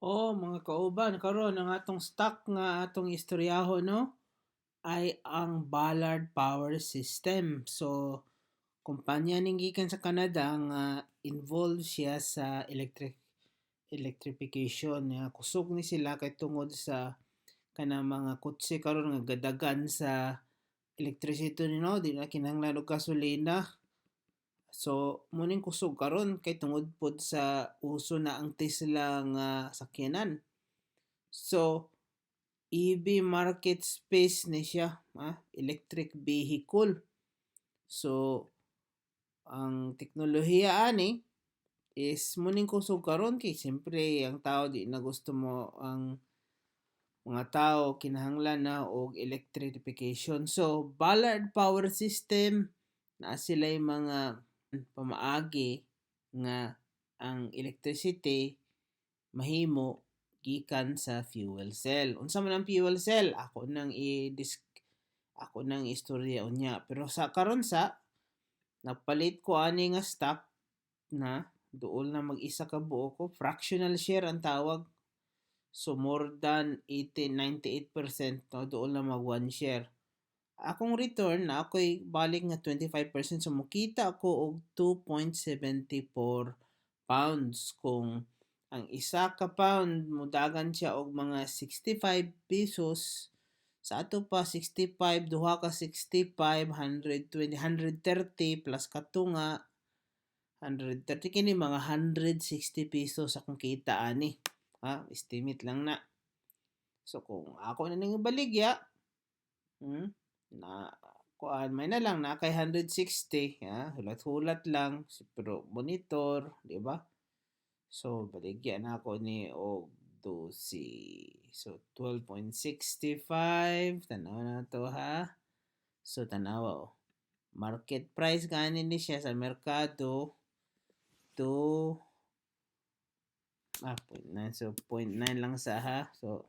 Oh, mga kauban, karon ang atong stock nga atong istoryahon, no, ay ang Ballard Power System. So, kumpanya ning gikan sa Canada nga involved siya sa electrification nga kusog ni sila kay tungod sa kanang mga kotse karon nga gadagan sa electricity, no, di na kinahanglan og gasolina. So, mo ning kusog karon kay tungod pod sa uso na ang Tesla nga sakyanan. So, EV market space ni siya, electric vehicle. So, ang teknolohiya ani is mo ning kusog karon kay siyempre ang tao di na gusto mo, ang mga tao kinahanglan na og electrification. So, Ballard Power System, naa sila'y mga pamaagi nga ang electricity mahimo gikan sa fuel cell. Unsa man ang fuel cell? Ako nang istorya unya. Pero sa karon sa nagpalit ko ani nga stock na duol na mag-isa ka buok ko, fractional share ang tawag. So more than 80 98%, no, duol na mag 1 share. Akong return na ako'y balik nga 25%, so mokita ako og 2.74 pounds. Kung ang isa ka pound modagan siya og mga 65 pesos sa ato pa, 65, duha ka 65, 120, 130, plus kato nga 130, kini mga 160 pesos akong kita ani. Ha, estimate lang na. So kung ako na ning ibaligya, na kuan may na lang na kay 160, ha, hulat-hulat lang pero monitor, di ba? So baligya na ako ni og 12. So 12.65, tanaw na to, ha. So tanawa, oh. Market price gani ni siya sa merkado 2 0.9, so 0.9 lang sa, ha. So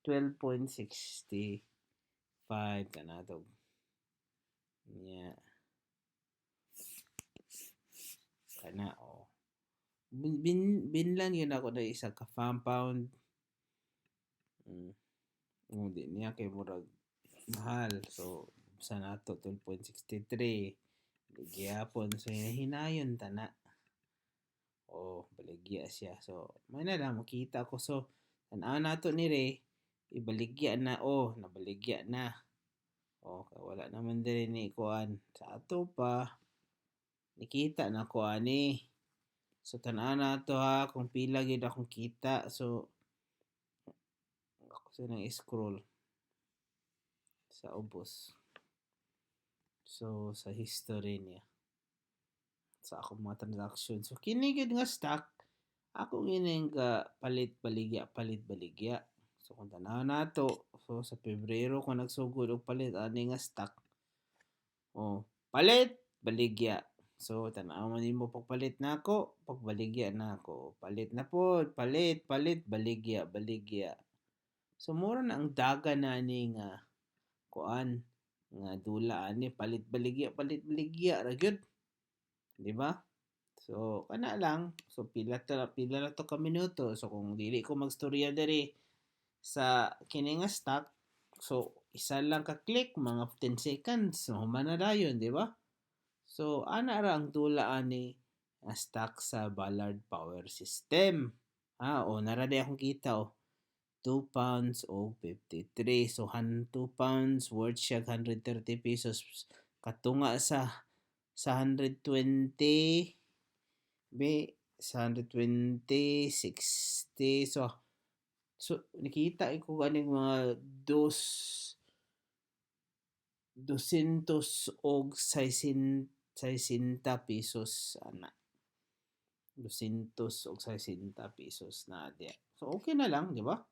12.65 kanatog. Yeah. Kana, oh. Binlan yun ako na isa ka pound. Oh, di niya kay murag mahal. So sa nato 12.63. Di gihapon, so hinayon tana. Oh, baligya siya. So may na lang makita ko. So tan-aw nato ni re ibaligya na, oh, nabaligya na. Oh, wala naman diri ni kuan sa ato pa. Nikita na ko ani. So tan-aw nato, ha, kung pila gyud akong kita. So ako sa nang scroll sa ubos. So sa history niya sa akong mga transaction. So kini gyud nga stock ako gining ga palit baligya, palit baligya. So kung tan-aw nato, so sa Pebrero ko nagsugod og palit ani nga stock. Oh, palit baligya. So tan-aw man nimo pagpalit nako, pagbaligya nako, palit na pod, palit, palit, baligya, baligya. So mura na ang dagan na ani nga kuan nga dula ani, palit baligya, palit baligya ra gyud. Di ba? So kana lang. So pila na to ka minuto. So kung dili ko magstorya diri sa kini nga stock, so isa lang ka click, mga 10 seconds mahuman na dayon, di ba? So ana ra ang dula ani nga stock sa Ballard Power System. Ah, o nara di akong kita, oh. 2 pounds o 53. So 2 pounds worth siya 130 pesos. Katunga sa 120, be sa 120 60, so nakita ko ganing mga dos 200 og 60 pesos ana. 200 og 60 pesos na diya. So okay na lang, di ba?